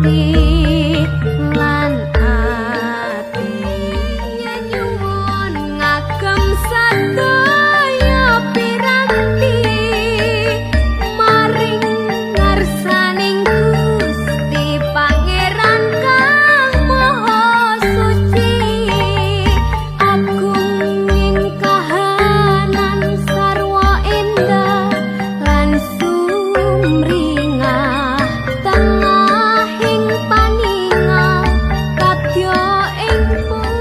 Ati lan ati nyuwun ngagem sadaya piranti maring ngarsaning Gusti Pangeran kang Maha Suci, agung ing kahanan sarwa endah lan sumringah tengahing paningal kadya ing pucuk.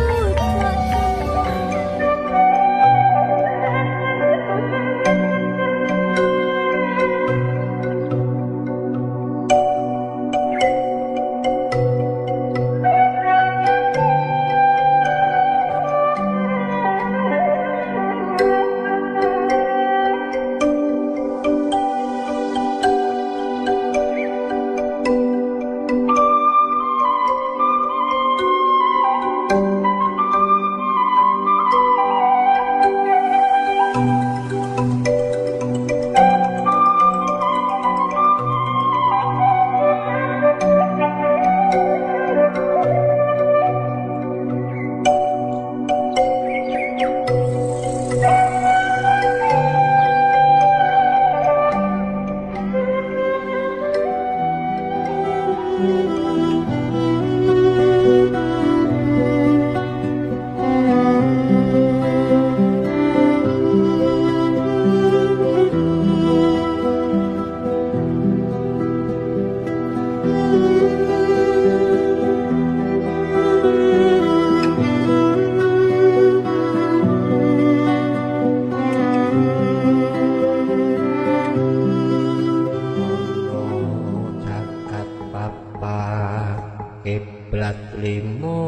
Ana jagat papat kiblat limo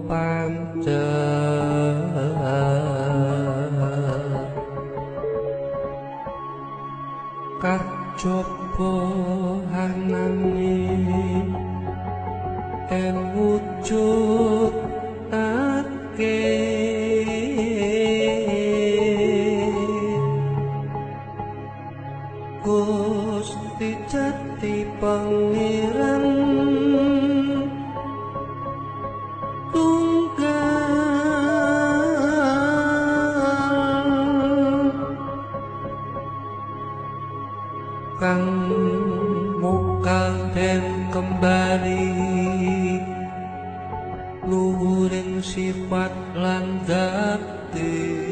pancet, kajaba anane en wujud ake. Gusti Jati Pangeran tunggal kang mokal den kembali luhuring sifat lan dadi.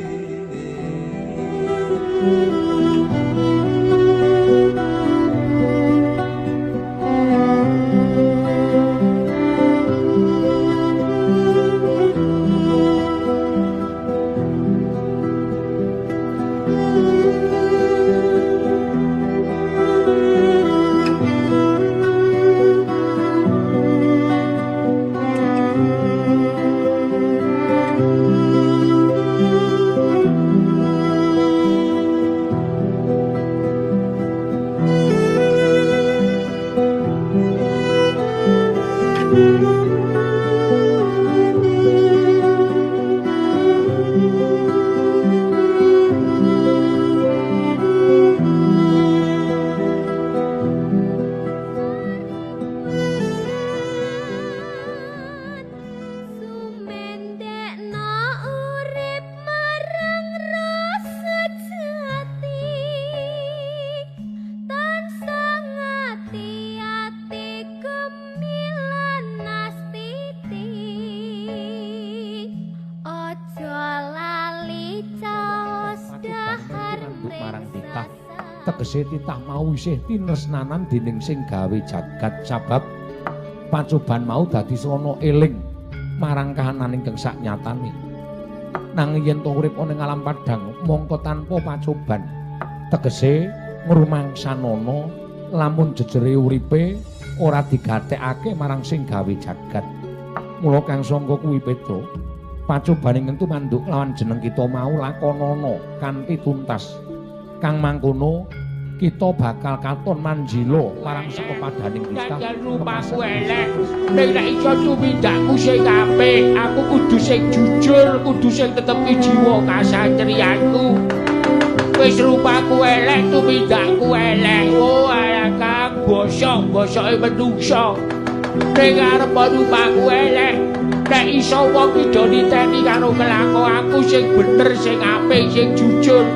Sumendekno urip marang rasa jati, tansah ngati-ati kemilan nastiti, aja lali caos dahar marang titah, tegese titah mau isih tinresnanan dening sing gawe jagat, sabab pacoban mau dadi srana eling marang kahanan ingkang saknyatane. Nanging yen to urip ana ing alam padhang mongko tanpa pacoban, tegese ngrumangsanana lamun jejere uripe ora digathekake marang sing gawe jagat. Mula kang sangka kuwi Petro, pacoban ing tumanduk lawan jeneng kita mau lakonana kanthi tuntas. Kang mangkono kita bakal katon manjila marang sekepadaning titah. Jajal rupaku elek, ning nek iso tumindakku sing apik, aku kudu sing jujur, kudu sing tetepi jiwa kasatriyanku. Wis rupaku elek, tumindakku elek. Oh, alah Kang, bosok, bosoke menungso. Ning arep rupaku elek. Nek iso wong ki do niteni karo kelakuanku sing bener, sing apik, sing jujur.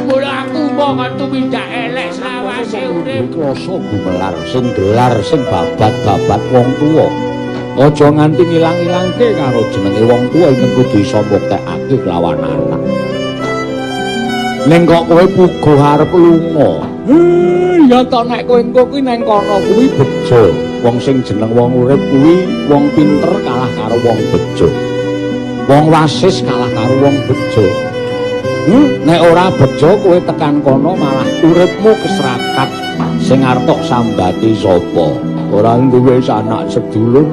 Mula aku mong tumindak elek selawase urip. Rasa gumelar sing gelar sing babat-babat wong tuwa. Aja nganti ngilang-ilangke karo jenenge wong tuwa ingkang kudu iso mbuktekake kelawan anak. Ning kok kowe puguh arep lunga. Ya to nek kowe engko kuwi nang kono kuwi bejo. Wong sing jeneng wong urip kuwi wong pinter kalah karo wong bejo. Wong wasis kalah karo wong bejo. Nek ora bejo kowe tekan kono malah uripmu keserakat. Sing arep tok sambati sapa? Ora duwe sanak sedulur,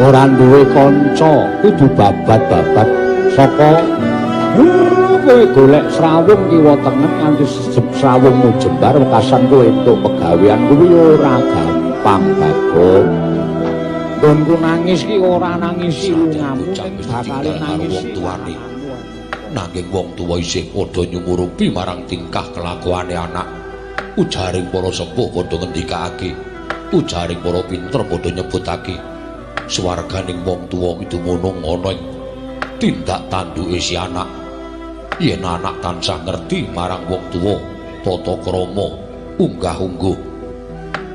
ora duwe kanca, kudu babat-babat saka kowe golek srawung kiwa tengen nganti srawungmu jembar wekasan kowe entuk pegawean kuwi ora gampang, Bagong. Nggonku nangis ki ora nangisi lungamu ning bakale nangisi wong tuane. Nanging wong tuwa isih padha nyumurupi marang tingkah kelakuane anak. Ujaring para sepuh padha ngendikake, ujaring para pinter padha nyebutake, swarganing wong tuwa ki dumunung ana ing tindak tanduke si anak. Yen anak tansah ngerti marang wong tuwa, tata krama, unggah-ungguh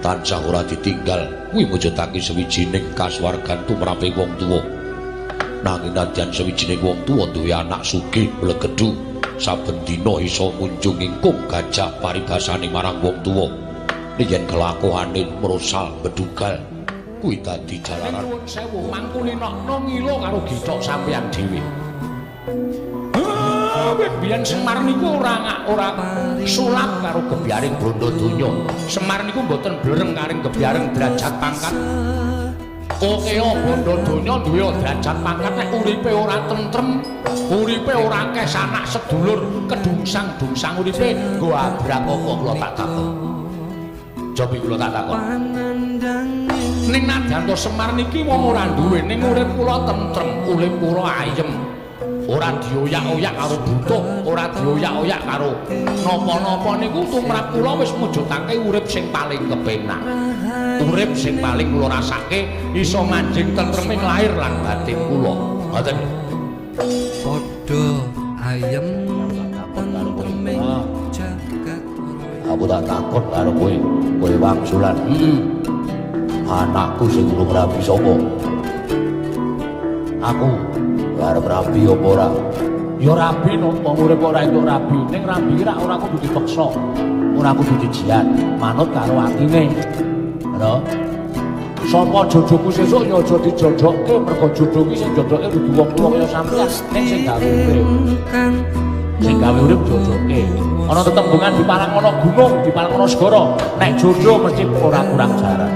tansah ora ditinggal, kuwi mujudake sawijining kasuwargan tumrape wong tuwa. Nanging nadyan sawijining wong tuwa duwe anak sugih blegedhu, saben dina iso ngunjung ingkung gajah paribasane marang wong tuwa. Yen kelakuane mrosal bedugal, kuwi dadi jalaran. Nuwun sewu, mangkulinokno ngilo karo githok sampeyan dhewe. Biyen Semar niku ora sulap karo gebyaring bondo donya. Semar niku mboten blereng karing gebyaring derajat pangkat. Okeo bondo donya duwe derajat pangkat nek uripe ora tentrem, uripe ora akeh sanak sedulur, kedungsang-dungsang uripe nggo abrak apa kula tak takon. Cobi kula tak takon. Ning nadyan to Semar niki wong ora duwe, ning urip kula tentrem, urip kula ayem. Ora dioyak-oyak karo butuh, ora dioyak-oyak karo napa-napa niku tumrap kula wis mujudake urip sing paling kepenak. Urip sing paling kula rasake iso manjing tentreming lahir lan batin kula. Ngoten. Padha ayem tentreming jagat. Aku tak takon karo kowe, kowe wangsulan. Anakku sing urung rabi sapa? Aku arep rabi apa ora? Ya rabi no, wong urip ora entuk rabi. Ning rabi ki ora kudu dipeksa, ora kudu dijiat, manut karo atine. Lho. Sapa jodohku sesuk ya aja dijodohke, mergo jodoh ki sing jodohke kudu wong tuwa kaya sampeyan, ning sing gawe urip. Sing gawe urip jodohke. Ana tetembungan di palang ana gunung, di palang ana segara. Nek jodoh mesti ora kurang jaran.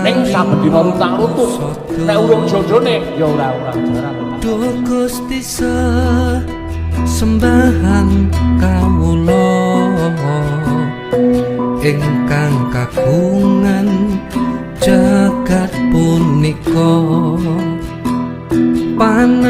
Ning saben dina runtang-runtuh, nek urung jodone ya ora kurang jaran. Duh Gusti sembahan kawula ingkang kagungan jagat punika panan.